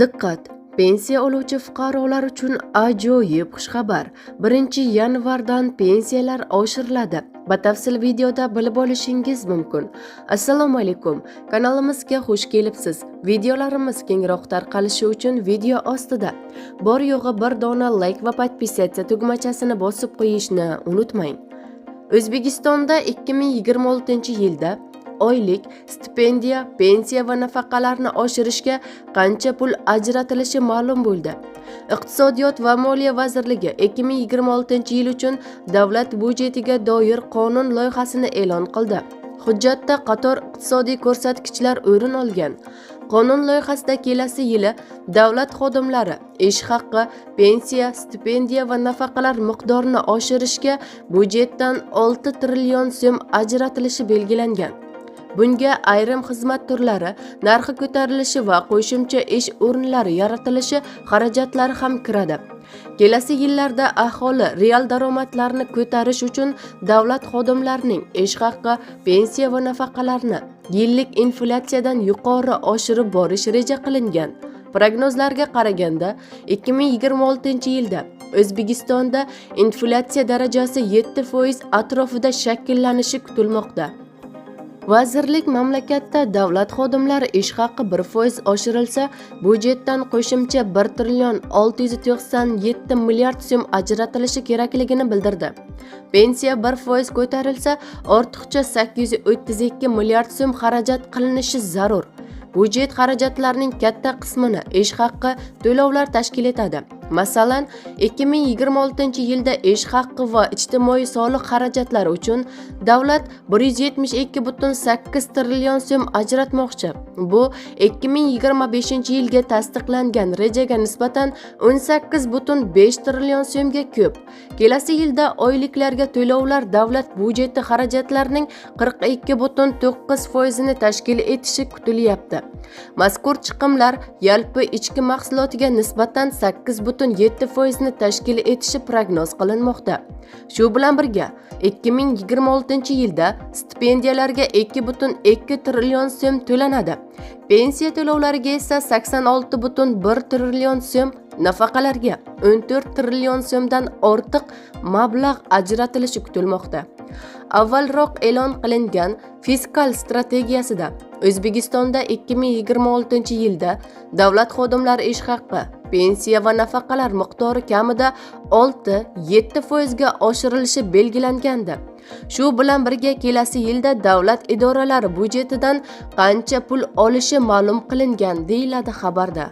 Diqqat! Pensiya oluvchi fuqarolar uchun ajoyib xushxabar. 1-yanvardan pensiyalar oshiriladi. Batafsil videoda bilib olishingiz mumkin. Assalomu alaykum. Kanalimizga xush kelibsiz. Videolarimiz kengroq tarqalishi uchun video ostida bor yo'g'i bir dona like va подписаться tugmachasini bosib qo'yishni unutmang. O'zbekistonda 2026-yilda oylik, stipendiya, pensiya va nafaqalarni oshirishga qancha pul ajratilishi ma'lum bo'ldi. Iqtisodiyot va moliya vazirligi 2026-yil uchun davlat byudjetiga doir qonun loyihasini e'lon qildi. Hujjatda qator iqtisodiy ko'rsatkichlar o'rin olgan. Qonun loyihasida kelasi yili davlat xodimlari ish haqi, pensiya, stipendiya va nafaqalar miqdorini oshirishga byudjetdan 6 trillion so'm ajratilishi belgilangan. Bunga ayrim xizmat turlari narxi ko'tarilishi va qo'shimcha ish o'rinlari yaratilishi xarajatlari ham kiradi. Kelasi yillarda aholi real daromadlarini ko'tarish uchun davlat xodimlarining ish haqi, pensiya va nafaqalarini yillik inflyatsiyadan yuqori oshirib borish reja qilingan. Prognozlarga qaraganda, 2026-yilda O'zbekistonda inflyatsiya darajasi 7% atrofida shakllanishi kutilmoqda. Vazirlik mamlakatda davlat xodimlari ish haqi 1% oshirilsa, byudjetdan qo'shimcha 1 trillion 697 milliard so'm ajratilishi kerakligini bildirdi. Pensiya 1% ko'tarilsa, ortiqcha 832 milliard so'm xarajat qilinishi zarur. Byudjet xarajatlarining katta qismini ish haqi to'lovlar tashkil etadi. Masalan, 2026-yilda ish haqi va ijtimoiy soliq xarajatlari uchun davlat 172,8 trillion so'm ajratmoqchi. Bu 2025-yilga tasdiqlangan rejaga nisbatan 18,5 trillion so'mga ko'p. Kelasi yilda oyliklarga to'lovlar davlat byudjeti xarajatlarining 42,9%ni tashkil etishi kutilyapti. Mazkur chiqimlar yalpi ichki mahsulotiga nisbatan 8,7%ni tashkil etishi prognoz qilinmoqda. Shu bilan birga 2026-yilda stipendiyalarga 2,2 trillion so'm to'lanadi. Pensiya to'lovlariga esa 86,1 trillion so'm, nafaqalarga 14 trillion so'mdan ortiq mablag' ajratilishi kutilmoqda. Avvalroq e'lon qilingan fiskal strategiyasida O'zbekistonda 2026-yilda davlat xodimlari ish haqi, pensiya va nafaqalar miqdori kamida 6-7% ga oshirilishi belgilangandi. Shu bilan birga kelasi yilda davlat idoralari byudjetidan qancha pul olishi ma'lum qilingan, deyiladi xabarda.